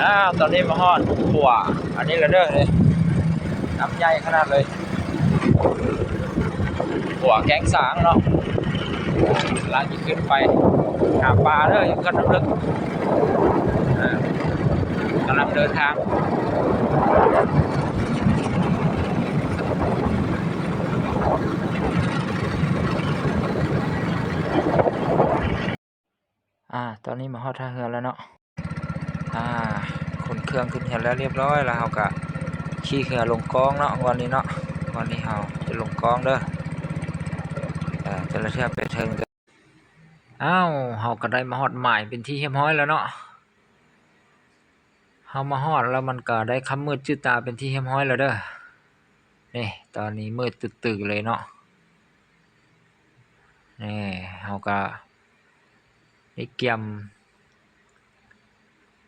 ອ້າວ ຕອນນີ້ມາຮອດຂົວອັນນີ້ແລ້ວເດີ ນ້ຳໃຫຍ່ຂະໜາດເລີຍ ຂົວແກ້ງສາງເນາະ ກຳລັງຊິຂຶ້ນໄປຫາປາເດີ ຢູ່ເຂື່ອນນ້ຳເລິກ ກຳລັງເດີນທາງ. ອາ ຕອນນີ້ມາຮອດທ່າເຮືອແລ້ວເນາະ ອາ ຂົນເຄື່ອງຂຶ້ນເຮືອແລ້ວລຽບຮ້ອຍ ແລ້ວເຮົາກະຂີ່ເຮືອລົງກ້ອງເນາະ ງວດນີ້ເນາະ ງວດນີ້ເຮົາຈະລົງກ້ອງເດີ ອາ ແຕ່ລະເທື່ອໄປເທິງເດີ. ອ້າວ ເຮົາກະໄດ້ມາຮອດໝາຍເປັນທີ່ຮຽບຮ້ອຍແລ້ວເນາະ ເຮົາມາຮອດແລ້ວມັນກະໄດ້ຄ່ຳມືດຈືດຕາເປັນທີ່ຮຽບຮ້ອຍແລ້ວເດີ ນີ້ ຕອນນີ້ມືດຕຶດໆເລີຍເນາະ ນີ້ ເຮົາກະໄດ້ກຽມ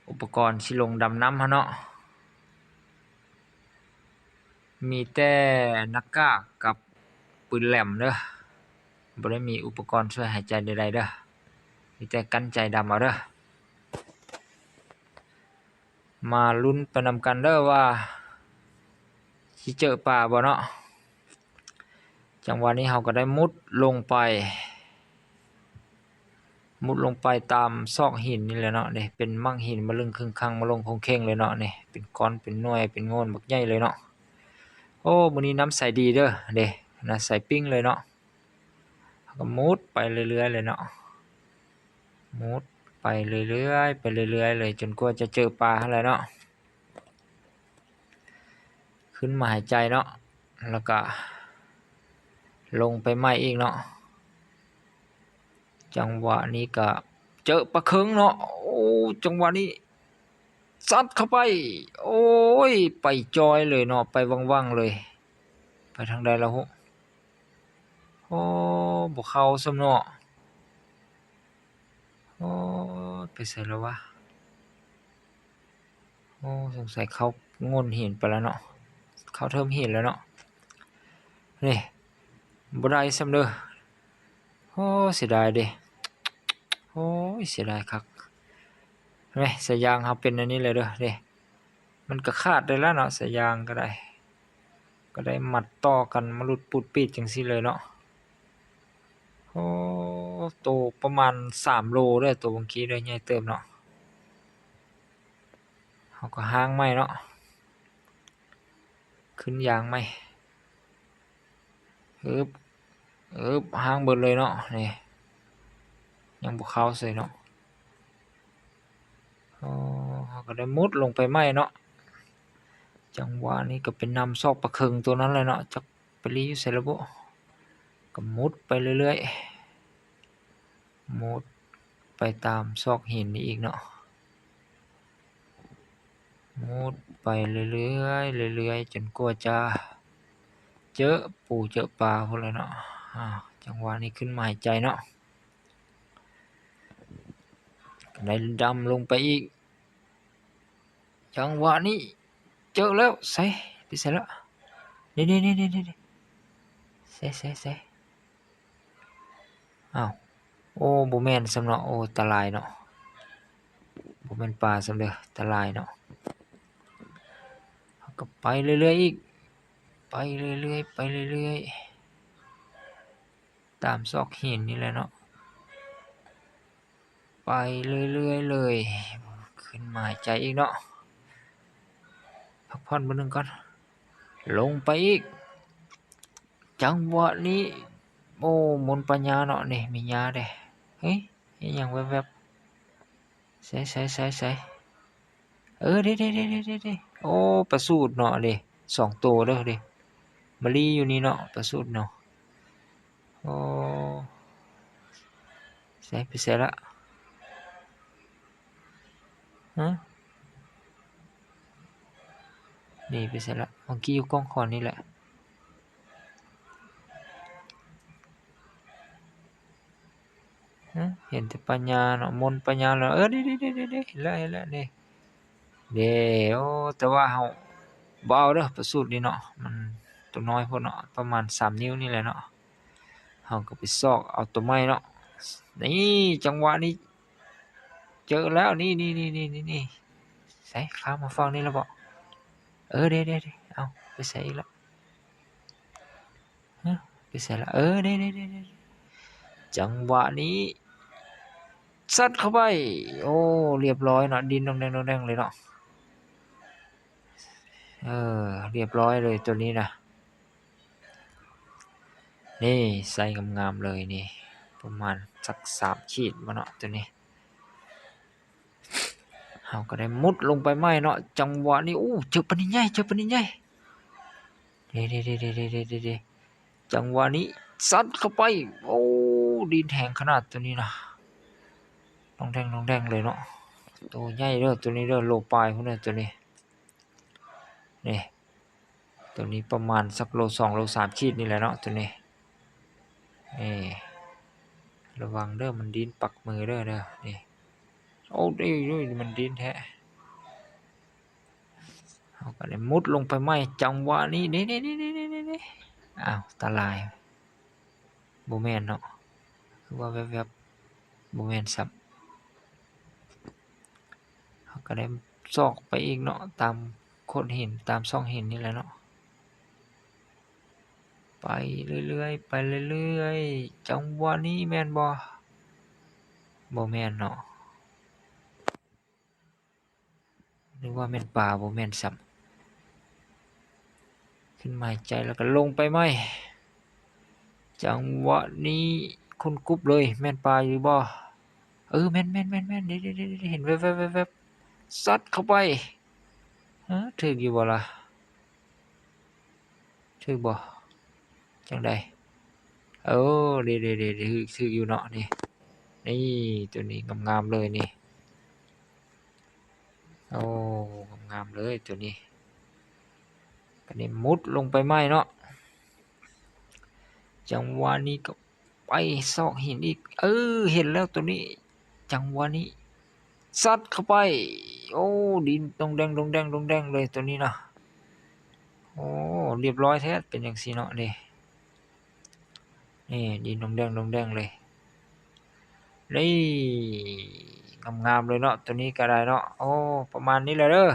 ອຸປະກອນຊິລົງດຳນ້ຳຫັ້ນເນາະ ມີແຕ່ໜ້າກາກກັບປືນແຫຼມເດີ ບໍ່ໄດ້ມີອຸປະກອນຊ່ວຍຫາຍໃຈໃດໆເດີ ມີແຕ່ກັ້ນໃຈດຳເອົາເດີ. ມາລຸ້ນໄປນຳກັນເດີວ່າຊິເຈີປາບໍ່ເນາະ. ຈັງຫວະນີ້ເຮົາກໍໄດ້ມຸດລົງໄປ ມຸດລົງໄປຕາມຊອກຫີນນີ້ແຫຼະເນາະ ເດ້ ເປັນໝາກຫີນມະລຶ້ງເຄິ່ງຄັງມະລົງຄົງເຄັ່ງເລີຍເນາະ ນີ້ ເປັນກ້ອນເປັນໜ່ວຍເປັນໂງ່ນບັກໃຫຍ່ເລີຍເນາະ. ໂອ້ ມື້ນີ້ນ້ຳໃສດີເດີ ເດ້ ນ້ຳໃສປິ້ງເລີຍເນາະ. ເຮົາກໍມຸດໄປເລື້ອຍໆເລີຍເນາະ ມຸດໄປເລື້ອຍໆ ໄປເລື້ອຍໆເລີຍ ຈົນກວ່າຈະເຈີປາຫັ້ນແຫຼະເນາະ. ຂຶ້ນມາຫາຍໃຈເນາະ ແລ້ວກະລົງໄປໃໝ່ອີກເນາະ. ຈັງຫວະນີ້ກະເຈີປາເຄິງເນາະ ໂອ້ ຈັງຫວະນີ້ຊັດເຂົ້າໄປ ໂອ້ຍ ໄປຈ່ອຍເລີຍເນາະ ໄປວັ່ງໆເລີຍ ໄປທາງໃດລະຫຸ ໂອ້ ບໍ່ເຂົ້າຊ້ຳເນາະ ໂອ້ ໄປໃສລະວະ. ໂອ້ ສົງໄສເຂົ້າໂງ່ນຫີນໄປແລ້ວເນາະ ເຂົ້າເທີມຫີນແລ້ວເນາະ. ນີ້ ບໍ່ໄດ້ຊ້ຳເດີ ໂອ້ ເສຍດາຍເດ ໂອ້ຍ ເສຍດາຍຄັກ. ແມ ສາຍຢາງເຮົາເປັນແນວນີ້ແຫຼະເດີ ເດ້ ມັນກໍຂາດໄດ້ລະເນາະ ສາຍຢາງກໍໄດ້ ກໍໄດ້ມັດຕໍ່ກັນມາຫຼຸດປູດປີດຈັ່ງຊີ້ເລີຍເນາະ. ໂອ້ ໂຕປະມານສາມໂລເດີ ໂຕເມື່ອກີ້ເດີ ໃຫຍ່ເຕີບເນາະ. ເຮົາກໍຫ້າງໃໝ່ເນາະ ຂຶ້ນຢາງໃໝ່ ອຶບ ອຶບ ຫ້າງເບິດເລີຍເນາະ ນີ້ ຍັງບໍ່ເຂົ້າໃສ່ເນາະ. ໂອ້ ເຮົາກໍໄດ້ມຸດລົງໄປໃໝ່ເນາະ. ຈັງຫວະນີ້ກໍໄປນຳຊອກປາເຄິງໂຕນັ້ນແຫຼະເນາະ ຈັກໄປລີ້ຢູ່ໃສລະບຸ ກໍມຸດໄປເລື້ອຍໆ ມຸດໄປຕາມຊອກຫີນນີ້ອີກເນາະ ມຸດໄປເລື້ອຍໆ ເລື້ອຍໆ ຈົນກວ່າຈະເຈີປູເຈີປາພຸ້ນແຫຼະເນາະ. ອາ ຈັງຫວະນີ້ຂຶ້ນມາຫາຍໃຈເນາະ ກໍໄດ້ດຳລົງໄປອີກ. ຈັງຫວະນີ້ເຈີແລ້ວ ໃສ ໄປໃສລະ ນີ້ໆໆ ໃສໆໆ ອ້າວ ໂອ້ ບໍ່ແມ່ນຊ້ຳເນາະ ໂອ້ ຕາລາຍເນາະ ບໍ່ແມ່ນປາຊ້ຳເດີ ຕາລາຍເນາະ. ເຮົາກໍໄປເລື້ອຍໆອີກ ໄປເລື້ອຍໆ ໄປເລື້ອຍໆ ຕາມຊອກຫີນນີ້ແຫຼະເນາະ ໄປເລື້ອຍໆເລີຍ ຂຶ້ນມາຫາຍໃຈອີກເນາະ ພັກຜ່ອນມື້ໜຶ່ງກ່ອນ ລົງໄປອີກ. ຈັງຫວະນີ້ ໂອ້ ມົນປ່າຫຍ້າເນາະ ນີ້ມີຫຍ້າເດ້ ເຮີ້ຍ ເຫັນຫຍັງແວບໆ ໃສໆໆໆ ເອີ ເດ້ໆໆໆໆ ໂອ້ ປາສູດເນາະ ເດ້ ສອງໂຕເດີ ເດ້ ມາລີ້ຢູ່ນີ້ເນາະ ປາສູດເນາະ. ໂອ້ ໃສ ໄປໃສລະ ຮະ ໜີໄປໃສລະ ເມື່ອກີ້ຢູ່ກ້ອງຂອນນີ້ແຫຼະ. ຮະ ເຫັນແຕ່ປ່າຫຍ້າເນາະ ມົນປ່າຫຍ້າແລ້ວ ເອີ ເດ້ໆໆໆ ເຫັນແລ້ວ ເຫັນແລ້ວ ເດ້ ເດ້. ໂອ້ ແຕ່ວ່າເຮົາບໍ່ເອົາເດີ ປາສູດນີ້ເນາະ ມັນໂຕນ້ອຍໂພດເນາະ ປະມານສາມນິ້ວນີ້ແຫຼະເນາະ. ເຮົາກໍໄປຊອກເອົາໂຕໃໝ່ເນາະ ນີ້ ຈັງຫວະນີ້ເຈີແລ້ວ ນີ້ໆໆ ນີ້ ນີ້ ນີ້. ໃສ ຂ້າມມາຝັ່ງນີ້ແລ້ວບໍ? ເອີ ເດ້ໆໆ ເອົ້າ ໄປໃສອີກລະ? ຮະ ໄປໃສລະ? ເອີ ເດ້ໆໆ ຈັງຫວະນີ້ຊັດເຂົ້າໄປ. ໂອ້ ລຽບຮ້ອຍເນາະ ດິນດອງແດງດອງແດງເລີຍເນາະ. ເອີ ລຽບຮ້ອຍເລີຍໂຕນີ້ນະ. ນີ້ ໃສ່ງາມໆເລີຍນີ້ ປະມານສັກສາມຂີດບໍ່ເນາະໂຕນີ້. ເຮົາກໍໄດ້ມຸດລົງໄປໃໝ່ເນາະ. ຈັງຫວະນີ້ ໂອ້ ເຈີປານິນໃຫຍ່ ເຈີປານິນໃຫຍ່. ເດ້ໆໆໆໆ ຈັງຫວະນີ້ຊັດເຂົ້າໄປ. ໂອ້ ດິນແຮງຂະໜາດໂຕນີ້ນະ ດອງແດງດອງແດງເລີຍເນາະ. ໂຕໃຫຍ່ເດີໂຕນີ້ເດີ ໂລປາຍພຸ້ນເດີໂຕນີ້. ນີ້ ໂຕນີ້ປະມານສັກໂລສອງໂລສາມຂີດນີ້ແຫຼະເນາະໂຕນີ້. ນີ້ ລະວັງເດີ ມັນດິນປັກມືເດີ ເດີ ນີ້. ໂອ້ ເດ້ ເດ້ ມັນດິນແທ້. ເຮົາກໍໄດ້ມຸດລົງໄປໃໝ່ ຈັງຫວະນີ້ ນີ້ໆໆໆ ອ້າວ ຕາລາຍ ບໍ່ແມ່ນເນາະ ຄືວ່າແວບໆ ບໍ່ແມ່ນຊ້ຳ. ເຮົາກໍໄດ້ຊອກໄປອີກເນາະ ຕາມໂຂດຫີນ ຕາມຊ່ອງຫີນນີ້ແຫຼະເນາະ. ໄປເລື້ອຍໆ ໄປເລື້ອຍໆ ຈັງຫວະນີ້ແມ່ນບໍ່? ບໍ່ແມ່ນເນາະ. ນຶກວ່າແມ່ນປາ ບໍ່ແມ່ນຊ້ຳ. ຂຶ້ນມາຫາຍໃຈແລ້ວກໍລົງໄປໃໝ່. ຈັງຫວະນີ້ຄົ້ນກຸບເລີຍ ແມ່ນປາຢູ່ບໍ່? ເອີ ແມ່ນໆໆໆ ເດ້ໆໆ ເຫັນແວບໆໆ ຊັດເຂົ້າໄປ. ເອີ ຖືກຢູ່ບໍ່ລະ? ຖືກບໍ່? ຈັ່ງໃດ? ເອີ ເດ້ໆໆ ຖືກ ຖືກຢູ່ເນາະນີ້. ນີ້ ໂຕນີ້ງາມໆເລີຍນີ້. ໂອ້ ງາມໆເລີຍໂຕນີ້. ບາດນີ້ມຸດລົງໄປໃໝ່ເນາະ. ຈັງຫວະນີ້ກໍໄປຊອກຫີນອີກ. ເອີ ເຫັນແລ້ວໂຕນີ້. ຈັງຫວະນີ້ຊັດເຂົ້າໄປ. ໂອ້ ດິນດອງແດງ ດອງແດງ ດອງແດງເລີຍໂຕນີ້ນະ. ໂອ້ ລຽບຮ້ອຍແທ້ ເປັນຈັ່ງຊີ້ເນາະ ນີ້. ນີ້ ດິນດອງແດງ ດອງແດງເລີຍ. ນີ້ ງາມໆເລີຍເນາະ ໂຕນີ້ກໍໄດ້ເນາະ. ໂອ້ ປະມານນີ້ແຫຼະເດີ.